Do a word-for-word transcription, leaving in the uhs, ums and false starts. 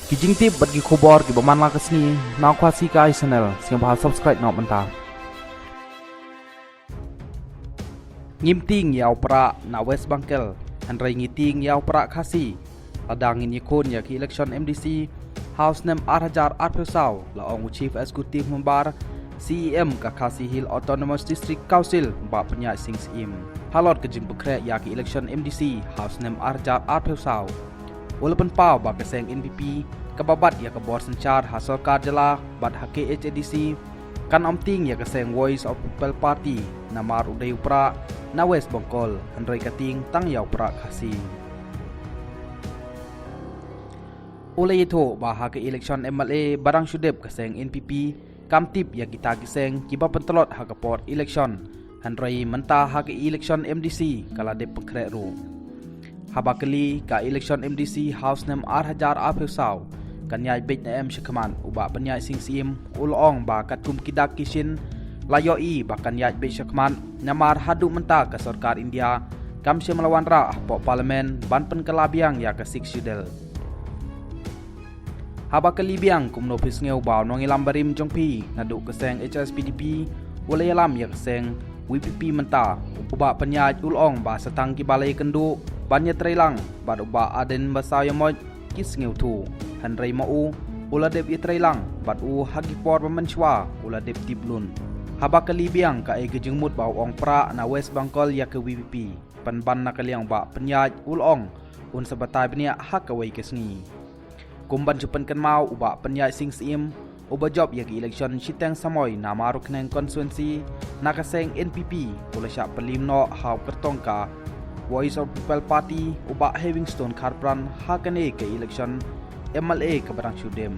Ki jingtip bad ki khubor kiba man la ka sngi na Khasi Kai Channel, sngewbha subscribe noh mynta. Ngim tieng ïa u Prah na West Bengal, hynrei ngi tieng ïa u Prah Khasi. Lada ngin ïakhun ïa ki election M D C ha u snem ar hajar arphew saw, la ong u Chief Executive Member, C E M ka Khasi Hills Autonomous District Council, Bah Pynïaid Sing Syiem. Halor ka jingpynkhreh ïa ki election M D C ha u snem ar hajar arphew saw, u la pynpaw ba ka seng N P P kaba bat ïa ka bor synshar ha sorkar jylla bad ha K H A D C, kan ym tieng ïa ka seng Voice of People Party namar u dei u Prah na West Bengal, hynrei ka tieng tang ïa u Prah Khasi. U la ïathuh ba ha ka election M L A ba dang shu dep ka seng N P P kam tip ïa kita ki seng kiba pyntlot ha ka por election, hynrei mynta ha ka election M D C ka la dep pynkhreh ruh. Haba kylli, ka election M D C ha u snem ar hajar arphew saw kan ïaid beit ne em shakhmat, u Bah Pynïaid Sing Syiem u la ong ba katkum ki dak ki shin la ïohi ba kan ïaid beit shakhmat, namar haduh mynta ka sorkar India kam shym la wanrah hapoh Parliament ban pynkylla biang ïa ka Sixth Schedule. Haba kylli biang kumno phi sngew ba u nongïalam barim jong phi naduh ka seng H S P D P u la ïalam ïa ka seng V P P mynta, u Bah Pynïaid u la ong ba sa tang kiba la ïakynduh ban ïatreilang bad u Bah Ardent Basaiawmoit ki sngewthuh, hynrei ma u u la dep ïatreilang bad u ha ki por ba mynshuwa u la dep tip lun. Haba kylli biang kaei ka jingmut ba u ong Prah na West Bengal ïa ka V P P, pynban na ka liang u Bah Pynïaid u la ong un sa batai bniah ha kawei ka sngi. Kum ban shu pynkynmaw, u Bah Pynïaid Sing Syiem uba jop ïa ka election shiteng samoi na Mawryngkneng constituency na ka seng N P P u la shah pynliem noh ha u kyrtong ka Voice of People Party, u Bah Heavingstone Kharpran, ha kane ka election M L A kaba dang shu dep.